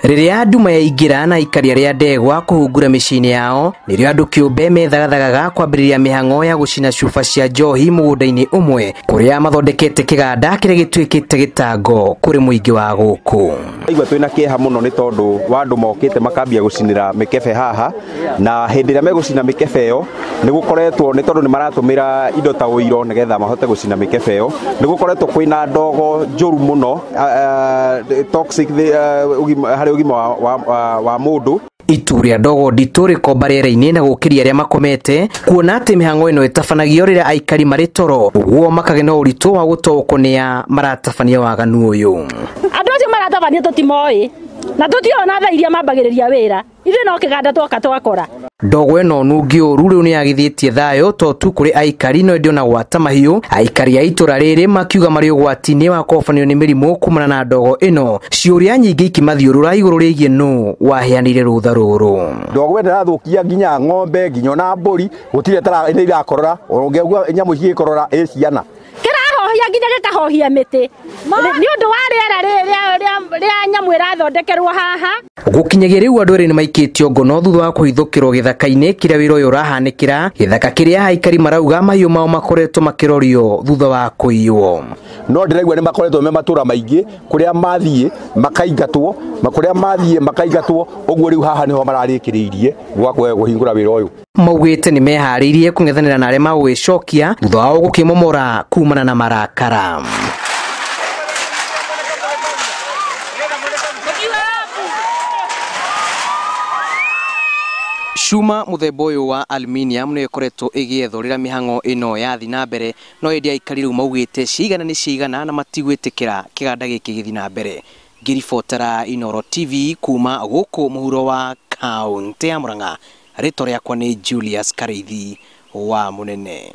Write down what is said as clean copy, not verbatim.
Rĩrĩa nduma yaingĩra na aikari arĩa ndegwa kũhungura mĩciĩ-inĩ yao, nĩrĩo andũ kĩũmbe methagathagaga kwambĩrĩria mĩhang'o ya gũcina cuba cia njohi mũgũnda-inĩ ũmwe kũrĩa mathondekete kĩganda kĩrĩa gĩtuĩkĩte gĩtango kũrĩ mũingĩ wa gũkũ. Igua twĩna kĩeha mũno nĩ tondũ wa andũ mokĩte makambia gũcinĩra mĩkebe haha, na hĩndĩ ĩrĩa megũcina mĩkebe ĩyo nĩ gũkoretwo nĩ tondũ nĩ maratũmĩra indo ta ũiro nĩgetha mahote gũcina mĩkebe ĩyo, nĩ gũkoretwo kwĩna ndogo njũru mũno, toxic harĩ ũgima wa mũndũ. Itu rĩa ndogo nditũ rĩkomba rĩera-inĩ na gũkĩria arĩa makomete, kuona atĩ mĩhang'o ĩno ĩtabanagio rĩrĩa aikari marĩ toro, ũguo makagĩa na ũritũ wa gũtaũkwo nĩa maratabania waganu ũyũ. Andũ acio maratabania tũtimoĩ na tũtiona thaa iria mambagĩrĩria wĩra, ithuĩ no kĩganda twoka twakora. Ndogo ĩno nungi ũru rĩu nĩyagithĩtie thayũ to tu kũrĩ aikari no ĩndĩ ona gwata mahiũ. Aikari a itũra rĩrĩ makiuga marĩ ũgwati-inĩ wa kũhobanĩrio nĩ mĩrimũ kumana na ndogo ĩno, ciũria nyingĩ ikimathiũrũra igũrũ rĩgiĩ nũ waheanire rũtha rũrũ. Ndogo ĩno ĩrathũkia nginya ng'ombe nginya ona mbũri, gũtirĩ nĩ irakorora, ũngĩigua nyamũ cigĩkorora ĩ ciana. Kĩrahohia nginya gĩkahohia mĩtĩ nĩ ũndũ wa rĩera rĩa nyamũ ĩrathondekerwo haha. Gũkinyagia rĩu andũ erĩ nĩmaikĩtio ngono thutha wa kũhithũkĩrwo gĩthaka-inĩ kĩrĩa wĩra ũyũ ũrahanĩkĩra, gĩthaka kĩrĩa aikari marauga mahiũ mao makoretwo makĩrorio thutha wa kũiywo. No ndĩraigua nĩ makoretwo me matũra maingĩ kũrĩa mathiĩ makaingatwo, kũrĩa mathiĩ makaingatwo, ũguo rĩu haha nĩho mararĩkĩrĩirie gwa kũhingũra wĩra ũyũ. Maugĩte nĩ meharĩirie kũng'ethanĩra na arĩa magũgĩcokia thutha wao gũkĩmomora kumana na marakara. Cuma mũthemba ũyũ wa aluminium nĩ ĩkoretwo ĩgĩethwo rĩrĩa mĩhang'o ĩno yathi na mbere, no ĩndĩ aikari rĩu maugĩte cigana nĩ cigana na matigwĩtĩkĩra kĩganda gĩkĩ gĩthiĩ na mbere. Ngĩribotera Inooro TV kuma gũkũ mũhuro wa kaũntĩ ya Murang'a, rĩtwa rĩakwa nĩ Julius Karĩithi wa Mũnene.